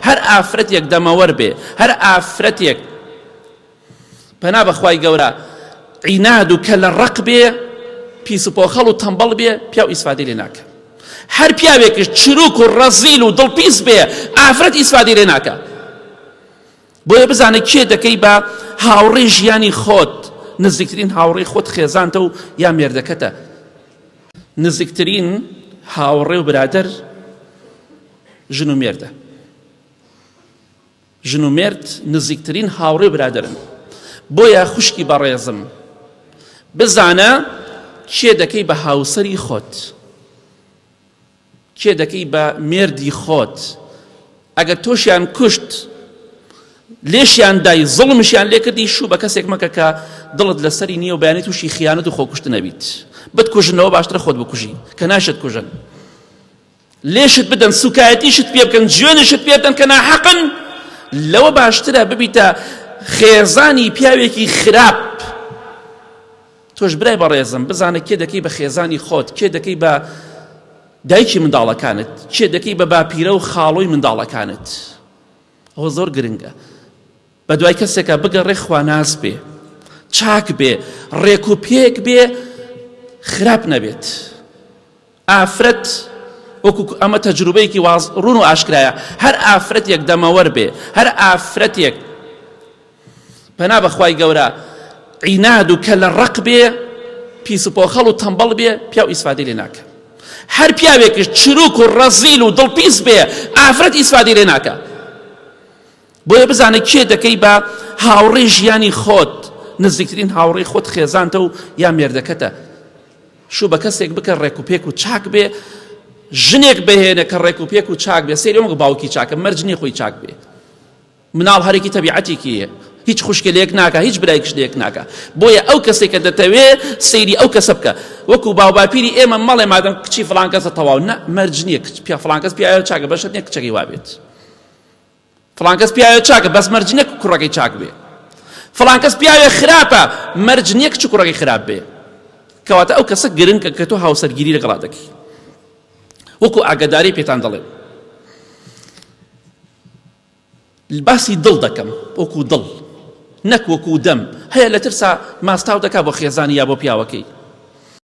هەر ئافرەتێک دەمەوەر بێ، هەر ئافرەتێک پەنا بەخوای گەورە عیناد و کەلە ڕەق بێ، پیس و پۆخەڵ و تەمبەڵ بێ، پیاو ئیسفادەی لێ ناکە. هەر پیاوێکیش چروک و ڕەزیل و دڵپیس بێ، ئافرەت ئیسفادەی لێ ناکە. بۆیە بزانە کێ دەکەی بە هاوڕێی ژیانی خۆت، نزیکترین هاوڕێی خۆت خێزانتە و یا مێردەکەتە. نزیکترین هاوڕێ و برادەر ژن و مێردە. ژن و مێرد نزیکترین هاوڕێ و برادەرن. بۆیە خوشکی بەڕێزم بزانە کێ دەکەی بە هاوسەری خۆت. کێ دەکەی بە مێردی خۆت ئەگەر تۆشیان کوشت لێشیان دای زوڵمشیان لێکردی شوو بە کەسێک مەکە کە دڵت لەسەری نییە و بەیانی تووشی خیانەت و خۆکوشتن نەبیت بتکوژنەوە باشترە خۆت بکوژی کە ناشت کوژن لێشت بدەن سوکایەتیشت پێ بکەن جوێنشت پێ بدەن کە ناحەقن لەوە باشترە ببیتە خێزانی پیاوێکی خراپ تۆش برای بەڕێزم بزانە کێ دەکەی بە خێزانی خۆت، کێ دەکەی بە دایکی منداڵەکانت، کێ دەکەی بە باپیرە و خاڵۆی منداڵەکانت. ئەوە زۆر گرنگە. بە دوای کەسێکا بگەڕێ خواناس بێ، چاک بێ، ڕێک و پێک بێ، خراپ نەبێت. ئافرەت وەکو ئەمە تەجروبەیەکی واز ڕوون و ئاشکرایە هەر ئافرەتێک دەمەوەر بێ هەر ئافرەتێک پەنا بەخوای گەورە عیناد و کەلە ڕەق بێ پیس و پۆخەڵ و تەمبەڵ بێ پیاو ئیسفادەی لێ ناکە هەر پیاوێکیش چروک و ڕەزیل و دڵپیس بێ ئافرەت ئیسفادەی لێ ناکە بۆیە بزانە کێ دەکەی بە هاوڕێی ژیانی خۆت نزیکترین هاوڕێی خۆت خێزانتە و یا مێردەکەتە شوو بە کەسێک بکە ڕێک و پێک و چاک بێ ژنێک بهێنە کە ڕێک و پێک و چاک بێ سەیری وەک باوکی چاکە مەرج نییە خۆی چاک بێ مناڵ هەرێکی تەبیعەتێکی هەیە هیچ خوشکێ لێک ناکە هیچ برایکش لێک ناکە بۆیە ئەو کەسێک کە دەتەوێ سەیری ئەو کەسە بکە وەکو باوباپیری ئێمە مەڵێ مادەم کچی فڵان کەسە تەواو نە مەرج نییە کچ پیا فڵان کەس پیاوە چاکە بەشەت نییە کچەکەی وابێت فڵان کەس پیاوێ چاکە بەس مەرج نییە کوڕەکەی چاک بێ فڵان کەس پیاوێ خراپە مەرج نییە کچ کوڕەکەی خراپ بێ کەواتە ئەو کەسە گرنگە کە تۆ هاوسەرگیری لەگەڵا دەکەی وەکو ئاگداری پێتان دەڵێم باسی دڵ دەکەم وەکو دڵ نەک وەکو دەم هەیە لە ترسا ماستاو دەکا بۆ خێزانی یا بۆ پیاوەکەی.